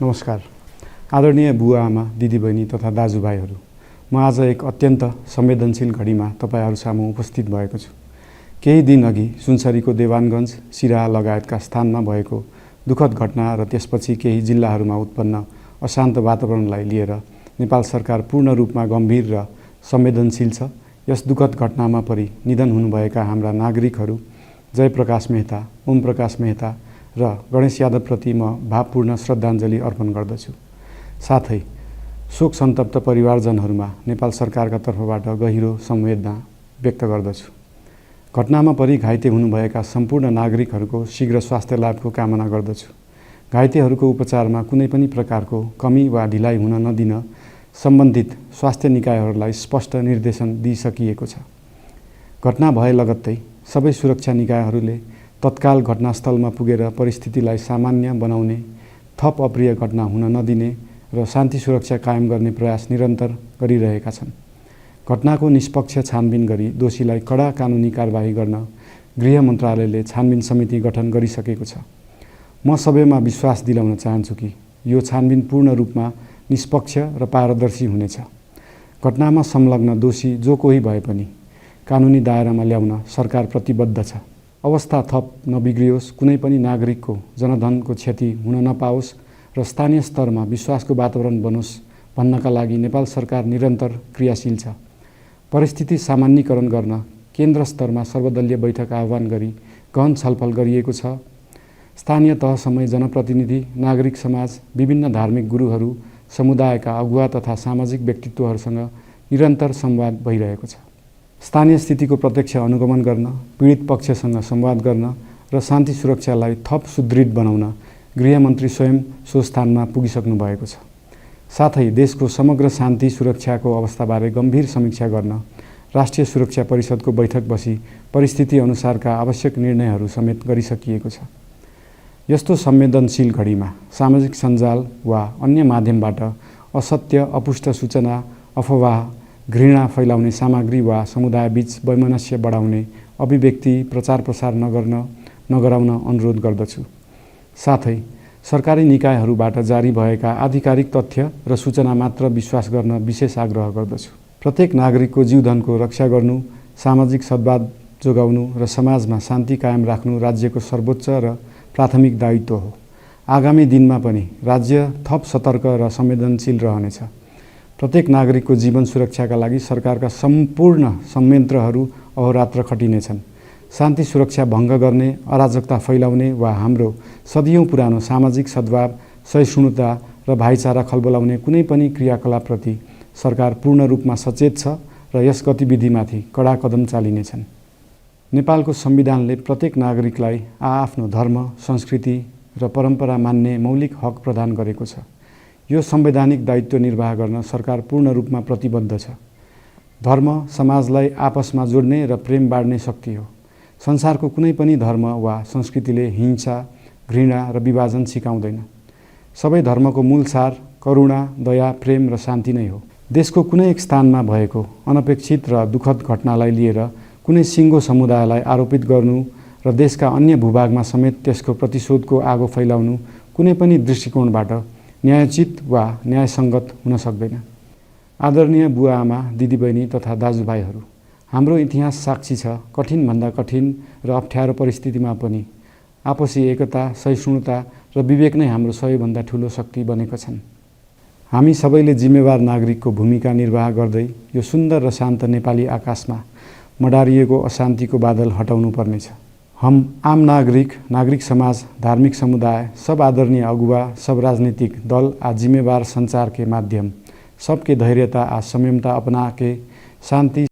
नमस्कार। आदरणीय बुवा आमा दिदीबहिनी तथा दाजुभाइहरू, म आज एक अत्यन्त संवेदनशील घडीमा तपाईहरू सामु उपस्थित भएको छु। केही दिन अघि सुनसरीको देवानगञ्ज, सिराहा लगायतका स्थानमा भएको दुःखद घटना र त्यसपछि केही जिल्लाहरूमा उत्पन्न अशान्त वातावरणलाई लिएर नेपाल सरकार पूर्ण रूपमा गम्भीर र संवेदनशील छ। यस दुःखद घटनामा परि निधन हुनुभएका हाम्रा नागरिकहरू जयप्रकाश मेहता, ओमप्रकाश मेहता र गणेश यादवप्रति म भावपूर्ण श्रद्धाञ्जली अर्पण गर्दछु। साथै शोक सन्तप्त परिवारजनहरूमा नेपाल सरकारका तर्फबाट गहिरो संवेदना व्यक्त गर्दछु। घटनामा परि घाइते हुनुभएका सम्पूर्ण नागरिकहरूको शीघ्र स्वास्थ्य लाभको कामना गर्दछु। घाइतेहरूको उपचारमा कुनै पनि प्रकारको कमी वा ढिलाइ हुन नदिन सम्बन्धित स्वास्थ्य निकायहरूलाई स्पष्ट निर्देशन दिइसकिएको छ। घटना भए लगत्तै सबै सुरक्षा निकायहरूले तत्काल घटनास्थलमा पुगेर परिस्थितिलाई सामान्य बनाउने, थप अप्रिय घटना हुन नदिने र शान्ति सुरक्षा कायम गर्ने प्रयास निरन्तर गरिरहेका छन्। घटनाको निष्पक्ष छानबिन गरी दोषीलाई कडा कानुनी कारबाही गर्न गृह मन्त्रालयले छानबिन समिति गठन गरिसकेको छ। म सबैमा विश्वास दिलाउन चाहन्छु कि यो छानबिन पूर्ण रूपमा निष्पक्ष र पारदर्शी हुनेछ। घटनामा संलग्न दोषी जो कोही भए पनि कानुनी दायरामा ल्याउन सरकार प्रतिबद्ध छ। अवस्था थप नबिग्रियोस्, कुनै पनि नागरिकको जनधनको क्षति हुन नपाओस् र स्थानीय स्तरमा विश्वासको वातावरण बनोस् भन्नका लागि नेपाल सरकार निरन्तर क्रियाशील छ। परिस्थिति सामान्यीकरण गर्न केन्द्र स्तरमा सर्वदलीय बैठक आह्वान गरी गहन छलफल गरिएको छ। स्थानीय तहसम्मै जनप्रतिनिधि, नागरिक समाज, विभिन्न धार्मिक गुरुहरू, समुदायका अगुवा तथा सामाजिक व्यक्तित्वहरूसँग निरन्तर संवाद भइरहेको छ। स्थानीय स्थितिको प्रत्यक्ष अनुगमन गर्न, पीडित पक्षसँग संवाद गर्न र शान्ति सुरक्षालाई थप सुदृढ बनाउन गृहमन्त्री स्वयं सो स्थानमा पुगिसक्नु भएको छ। साथै देशको समग्र शान्ति सुरक्षाको अवस्थाबारे गम्भीर समीक्षा गर्न राष्ट्रिय सुरक्षा परिषदको बैठक बसी परिस्थिति अनुसारका आवश्यक निर्णयहरू समेत गरिसकिएको छ। यस्तो संवेदनशील घडीमा सामाजिक सञ्जाल वा अन्य माध्यमबाट असत्य, अपुष्ट सूचना, अफवाह, घृणा फैलाउने सामग्री वा समुदायबीच वैमनस्य बढाउने अभिव्यक्ति प्रचार प्रसार नगराउन अनुरोध गर्दछु। साथै सरकारी निकायहरूबाट जारी भएका आधिकारिक तथ्य र सूचना मात्र विश्वास गर्न विशेष आग्रह गर्दछु। प्रत्येक नागरिकको जीवधनको रक्षा गर्नु, सामाजिक सद्भाव जोगाउनु र समाजमा शान्ति कायम राख्नु राज्यको सर्वोच्च र प्राथमिक दायित्व हो। आगामी दिनमा पनि राज्य थप सतर्क र संवेदनशील रहनेछ। प्रत्येक नागरिकको जीवन सुरक्षाका लागि सरकारका सम्पूर्ण संयन्त्रहरू अहोरात्र खटिनेछन्। शान्ति सुरक्षा भङ्ग गर्ने, अराजकता फैलाउने वा हाम्रो सदियौं पुरानो सामाजिक सद्भाव, सहिष्णुता र भाइचारा खलबलाउने कुनै पनि क्रियाकलापप्रति सरकार पूर्ण रूपमा सचेत छ र यस गतिविधिमाथि कडा कदम चालिनेछन्। नेपालको संविधानले प्रत्येक नागरिकलाई आआफ्नो धर्म, संस्कृति र परम्परा मान्ने मौलिक हक प्रदान गरेको छ। यो संवैधानिक दायित्व निर्वाह गर्न सरकार पूर्ण रूपमा प्रतिबद्ध छ। धर्म समाजलाई आपसमा जोड्ने र प्रेम बाँड्ने शक्ति हो। संसारको कुनै पनि धर्म वा संस्कृतिले हिंसा, घृणा र विभाजन सिकाउँदैन। सबै धर्मको मूल सार करुणा, दया, प्रेम र शान्ति नै हो। देशको कुनै एक स्थानमा भएको अनपेक्षित र दुःखद घटनालाई लिएर कुनै सिङ्गो समुदायलाई आरोपित गर्नु र देशका अन्य भूभागमा समेत त्यसको प्रतिशोधको आगो फैलाउनु कुनै पनि दृष्टिकोणबाट न्यायोचित वा न्यायसङ्गत हुन सक्दैन। आदरणीय बुवा आमा दिदीबहिनी तथा दाजुभाइहरू, हाम्रो इतिहास साक्षी छ कठिनभन्दा कठिन र अप्ठ्यारो परिस्थितिमा पनि आपसी एकता, सहिष्णुता र विवेक नै हाम्रो सबैभन्दा ठूलो शक्ति बनेका छन्। हामी सबैले जिम्मेवार नागरिकको भूमिका निर्वाह गर्दै यो सुन्दर र शान्त नेपाली आकाशमा मडारिएको अशान्तिको बादल हटाउनु पर्नेछ। हम आम नागरिक, नागरिक समाज, धार्मिक समुदाय, सब आदरणीय अगुवा, सब राजनीतिक दल आ जिम्मेवार संचार के माध्यम सबके धैर्यता आ संयमता अपना के शांति